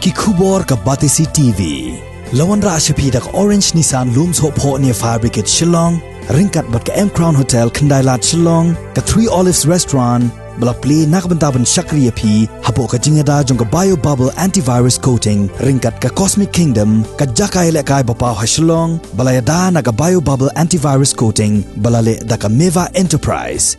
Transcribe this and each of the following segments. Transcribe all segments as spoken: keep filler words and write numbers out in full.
Ki khubor ka Batesi T V. La wanrah sha phi da ka Orange Nissan Lum Sohphoh near Fire Brigade Shillong, ryngkat bad ka M Crown Hotel Khyndailad Shillong, ka Three Olives Restaurant, ba la plie na ka bynta ban shakri ïa phi hapoh ka jingïada jong ka Bio Bubble Antivirus Coating, ryngkat ka Cosmic Kingdom, ka jaka ïalehkai ba paw ha Shillong, ba la ïada na ka Bio Bubble Antivirus Coating, ba la leh da ka Meva Enterprise.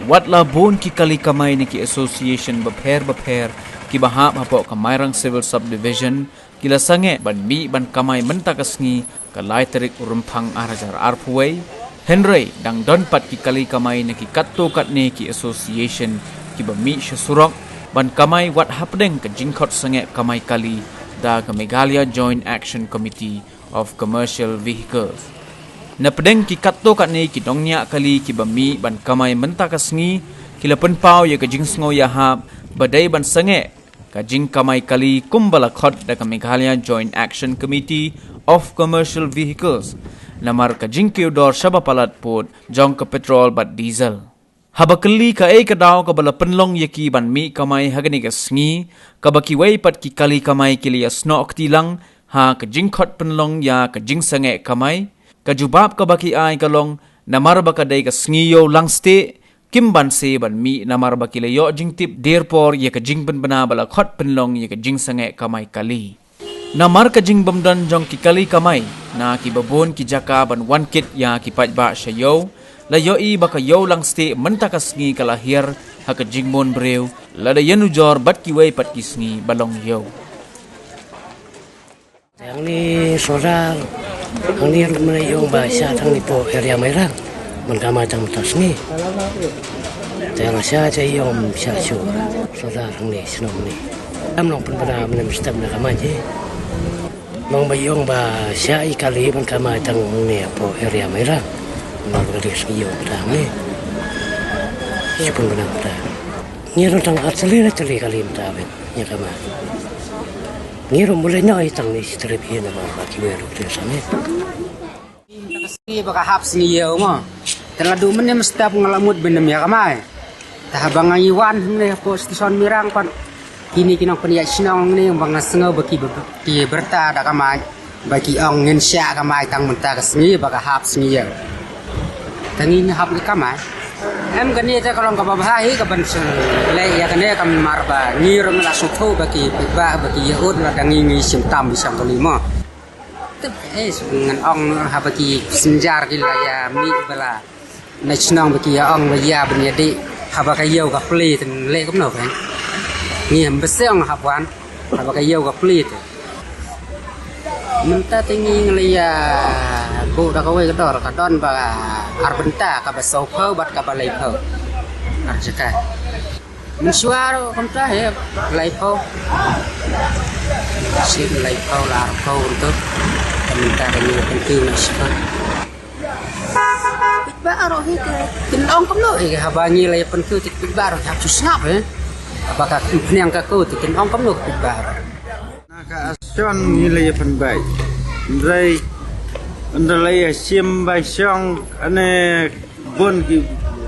Wat la bun ki kali kamai na ki association bapher bapher kiba hap hapoh ka Mairang Civil Subdivision ki la sangeh ban mih ban kamai mynta ka sngi ka lai tarik u Rymphang ar hajar arphew wei. Hynrei dang don pat ki kali kamai na ki katto katne ki association kiba mih sha surok ban kamai wat hapdeng ka jingkhot sangeh kamai kali da ka Meghalaya Joint Action Committee of Commercial Vehicles. Na pdeng ki katto katne ki nongñiah kali kiba mih ban kamai mynta ka sngi, ki la pynpaw ïa ka jingsngew ïahap ba dei ban sangeh ka jingkamai kali kumba la khot da ka Meghalaya Joint Action Committee of Commercial Vehicles, namar ka jingkiew dor shaba palat pud jong ka petrol bad diesel. Haba kylli kaei ka daw kaba la pynlong ïa ki ban mih kamai ha kane ka sngi, kaba kiwei pat ki kali kamai ki la ïasnoh kti lang ha ka jingkhot pynlong ïa ka jingsangeh kamai, ka jubab kaba ki ai ka long, namar ba ka dei ka sngi ïew langstieh, kim banse ban mih namar ba ki la ïoh jingtip dier por ïa ka jingpynbna ba la khot pynlong ïa ka jingsangeh kamai kali. Namar ka jingbymdon jong ki kali kamai na kiba bun ki jaka ban wan kit ïa ki paidbah sha ïew, la ïohi ba ka ïew langstieh mynta ka sngi ka la hiar ha ka jingmon briew, lada ïanujor bad kiwei pat ki sngi ba long ïew. Hangne sordar, hangne ruh mynne ïong ba shah tang ne hapoh area Mairang. Ban kamai tang mynta ka sngi. Te la shah te ïong shah shuh. Sordar hangne shnong hangne. Ym long pynbna mynne mynstep na kamai je. Long ba ïong ba shah i kali ban kamai tang hangne hapoh area Mairang. Ban kali sngi ïong mynta hangne. Shu pynbna mynta. Ngi ruh tang ar tylli ar tylli kali mynta ban ïa kamai. Ngi ruh mut lei noh i tang ne shi trip hi namar ba kiwei ruh te sane. Ngi ba ka hap sngi ïew mo. Te la du mynne mynstep nga la mut ban ym ïa kamai. Te haba nga ïa wan hangne hapoh station Mairang pat. Kine ki nongpynïaid shnong hangne ba nga sngew ba ki ba, ki byrta da kamai. Ba ki ong ngin shah kamai tang mynta ka sngi ba ka hap sngi ïew. Te ngi hap ngi kamai. Em kane te ka long kaba bha hi ka ban shu leh ïa kane ka mar ba ngi ruh ngi la sngewthuh ba ki paidbah ba ki ïa ud lada ngi ngi shim tam bishong kali mo. Te eh shu ngan ong haba ki passenger ki la ïa mih ba la na shnong ba ki ïa ong ba ïa ban ïa dih haba ka ïew ka plie te leh kumno phi. Ngi em ba seng hap wan haba ka ïew ka plie te. Mynta te ngi ngi la ïa buh da kawei ka dor ka don ba ar bynta kaba sawphew bad kaba laiphew. Ar jaka. Mynshuwa ruh kumta hi laiphew. Shi laiphew la arphew kumta. Mynta te ngi la pynkiew na shiphew. Paidbah ruh hi te kin ong kumno hi haba ngi la ïa pynkiew te paidbah ruh hap shu sngap hi. Haba ka phniang ka kiew te kin ong kumno paidbah ruh. Na ka Ashon ngi la ïa pynbeit. Hynrei ynda la ïa shim bai shong ane bun ki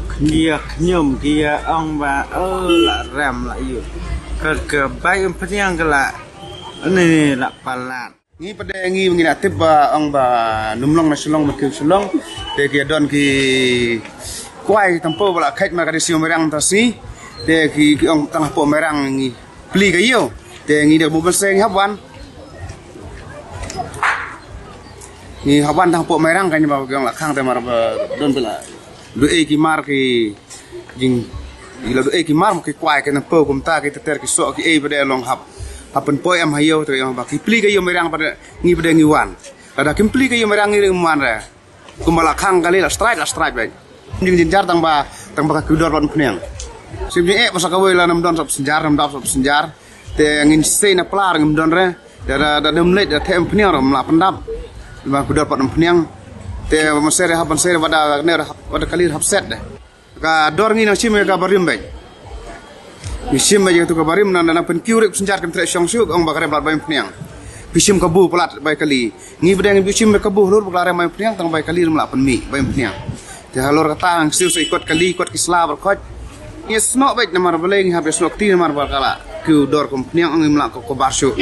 khñia khñium ki ïa ong ba oh la rem la ïu. Ka ka bai ym pynïang ka la ane la palat. Ngi pat de ngi ngi na tip ba ong ba Numlong na Shillong ba ki Shillong. Te ki don ki kwai tampo ba la khait ma ka dei shu merang ta si. Te ki ki ong tang hapoh merang ngi pli ka ïew. Te ngi da bu ban se ngi hap wan. Ngi hap wan tang hapoh Mairang ka ngi ba ngi ong la khang te mar ba don ba la du ei ki mar ki jing ila du ei ki mar ki kwai ki na po kumta ki ter ter ki sok ki ei ba de long hap. Hap pynpoi em ha ïew te ong ba ki pli ka ïew Mairang ba de ngi ba de ngi wan. Lada kim pli ka ïew Mairang ngi wan re. Kumba la khang kali la strike la strike bai. Jing jing jar tang ba tang ba ka kudor ban pniang. Sim jing eh ba sa kawei la nam don sop sinjar nam dap sop sinjar. Te ngin sei na plar ngim don re. Da da da dem leit da them pniang rom la pendap. Ba kudor pat pniang. Te ma sere hap ban sere ba da ne hap ba da kali hap set de. Ka dor ngi nang sim ka barim bai. Ngi sim bai tu ka barim nang nang pynkiew rek senjar kem trek shong shu ong ba ka rem lat bai pniang. Pisim ka bu plat bai kali. Ngi bdeng ngi pisim ka bu hlur ba ka rem bai pniang tang bai kali rem la pynmi bai pniang. Te halor kata nang siu sa ikot kali ikot ki sla bar khot. Ngi snoh bad namar balei ngi hap ïa snoh kti namar ba ka la kiew dor kum pniang, ngim lah ko bar shuh.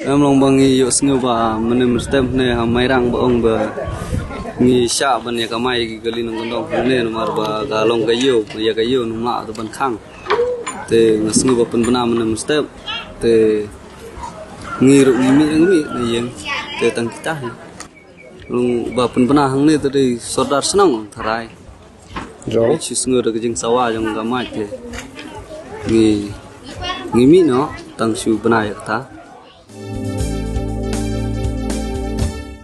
Em long ba ngi ïohsngew ba mynne mynstep ne ha Mairang ba ong ba ngi shah ban ïa kamai ki kali nongkyndong ne namar ba ka long ka ïew, ïa ka ïew ngim lah ban khang. Te nga sngew ba pynbna mynne mynstep. Te ngi ruh ngi mih ngi mih na ïing. Te tang kita hi. Long ba pynbna hangne te dei sordar snang tharai. Jong. Shu sngew da ka jingsawa jong ka mai te. Ngi ngi mih noh tang shu bna ïa kata.